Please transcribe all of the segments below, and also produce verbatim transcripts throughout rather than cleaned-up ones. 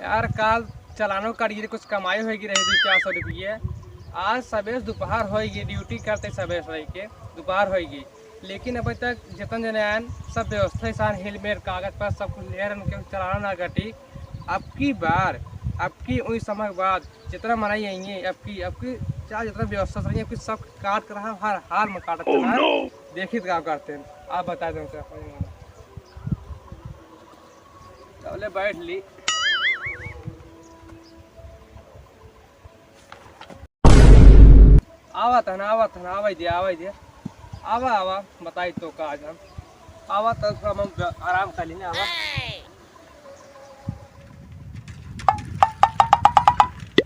यार, काल चलानो काट गिरे, कुछ कमाई होइगी रही दो चार सौ रुपये। आज सबेर दोपहर होइगी, ड्यूटी करते सबेर से लेके दोपहर होइगी, लेकिन अभी तक जितन जने आयन, सब व्यवस्था इंसान हेलमेट, कागज पर सब कुछ ले रहन, केहू चलानो ना कटी। अब की बार, अब की उई समय के बाद जितना मनई आइए, अब की, अब की चाहे जितना व्यवस्था से रहिए, अब की सब काट कर रहा, हर हाल में काटत चला है। देखित का करते हैं, आप बता दें उनसे। तबले बैठ ली। आवत हन, आवत हन, आवे दे, आवे दे। आवा, आवा, बताई तो का आज हम। आवा तो थोड़ा हम ब-, आराम कर ली ना, आवा।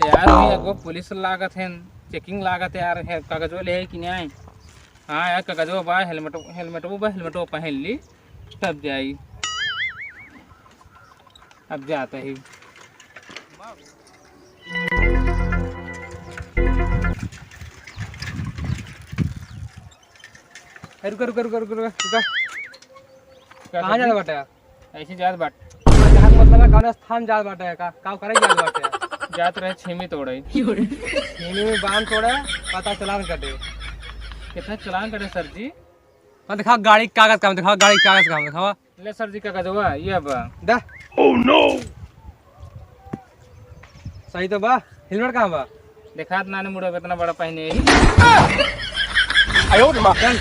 यार, ये एगो पुलिस लागत है, चेकिंग लागत है यार, है, कागजो ले है कि नहीं? हाँ यार, कागजो बा, हेलमेटो, हेलमेटो बा, हेलमेटो पहन ली, तब जाई। अब जाता ही। ए, रुका, रुका, रुका, रुका, रुका, रुका। का कहाँ जात बाटे? ऐसे जात बाट। हाँ, जात मतलब है, कौन स्थान जात बाटे? का, का करे जात बाटे? जात रहे छीमी तोड़े। छीमी में बांध तोड़े, पता चलान कटे। कितना चलान कटे सर जी? हाँ, दिखावा गाड़ी के कागज का, दिखावा गाड़ी के कागज का, दिखावा। ले सर जी, कागजवा, ये बा। दा। Oh no! सही तो बा, हेलमेट कहाँ बा? देखात नाने मुड़े, इतना बड़ा पहने ही। आयो रे माँ। चल,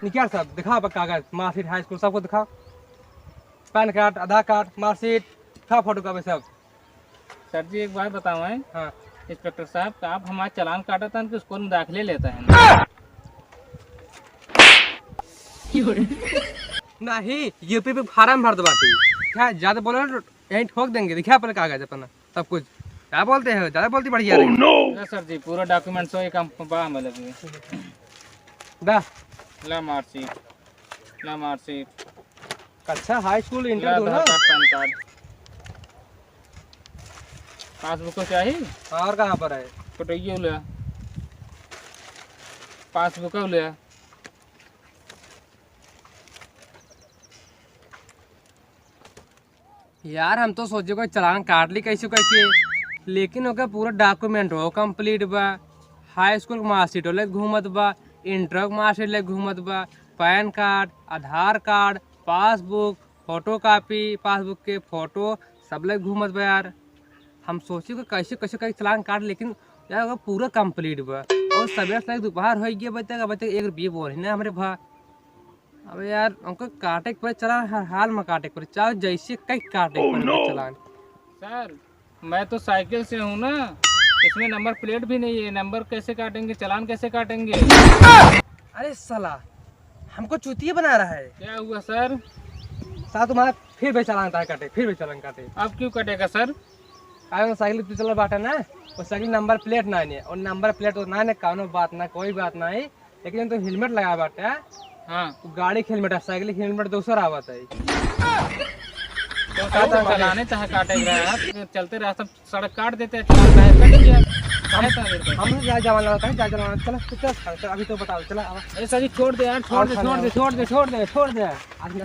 निकाल सब, दिखावा बा कागज, मार्कशीट, हाई स्कूल, सबको दिखावा। Pan card, Aadhaar card, marksheet, दिखावा फोटो कॉपी सब। सर जी, एक बात बताओ, हैं? हाँ। इंस्पेक्टर साहब, का आप हमारा चालान काटत हैं कि स्कूल में दाखिले लेत हैं? नहीं, यूपी पे फार्म भर दे बाटी। क्या ज्यादा बोले ना तो यहीं ठोक देंगे। देखिए अपने कागज अपना सब कुछ। क्या बोलते हैं? ज्यादा बोलती बढ़िया रही। ना सर जी, पूरा डॉक्यूमेंट सो एक हम बा हमें लगे। दा। ला मार्कशीट, ला मार्कशीट। अच्छा, हाई स्कूल, इंटर ला दोनों? आधार कार्ड, पैन कार्ड। पासबुक चाहिए? हाँ, और कहाँ पर है? फोटो ये ले। पासबुक ले। यार, हम तो सोचे कोई चालान काट ली कैसे कैसे, लेकिन ओके पूरा डॉक्यूमेंट हो कंप्लीट बा, हाई स्कूल के मार्कशीट ले घूमत बा, इंटर के मार्कशीट ले घूमत बा, PAN card, Aadhaar card, passbook, photocopy, passbook के फोटो सब ले घूमत बा यार। हम सोचे कि कैसे कैसे कई चालान काट, लेकिन यार ओकर पूरा कंप्लीट बा। और सबेरे से दोपहर हो गया, अभी तक, अभी तक एक रुपये बोल ही ना हमरे भा। अबे यार, उनको काटे के पड़े चालान, हर हाल में काटे के पड़े, चाहे जैसे कई काटे के पड़े चालान। सर, मैं तो साइकिल से हूँ ना, इसमें नंबर प्लेट भी नहीं है, नंबर कैसे काटेंगे, चालान कैसे काटेंगे? अरे साला, हमको चूतिया बना रहा है। क्या हुआ सर? साला तुम्हारा फिर भी चालान काटे, फिर भी चालान काटे। अब क्यों कटेगा सर? अरे वो साइकिल तू चला बाटा ना, वो साइकिल नंबर प्लेट ना है, और नंबर प्लेट तो ना है, कौनो बात ना, कोई बात ना है, लेकिन तो हेलमेट लगा बाटा। हाँ। वो गाड़ी के हेलमेट है, साइकिल के हेलमेट दूसरा आवत है। तो का तो चलाने चाहे काटे के रहा है, चलते रहा, सब सड़क काट देते हैं, चलान काहे कट गया? हम, काहे इतना देर करते हैं? हम जा जवान लगा था, जा जवान, चला, चला, चला, चला, अभी तो बताओ, चला, आवा। अरे सर जी, छोड़ दे यार, छोड़ और दे, खाना छोड़ दे, है। छोड़ दे, छोड़ दे, छोड़ दे। आज ना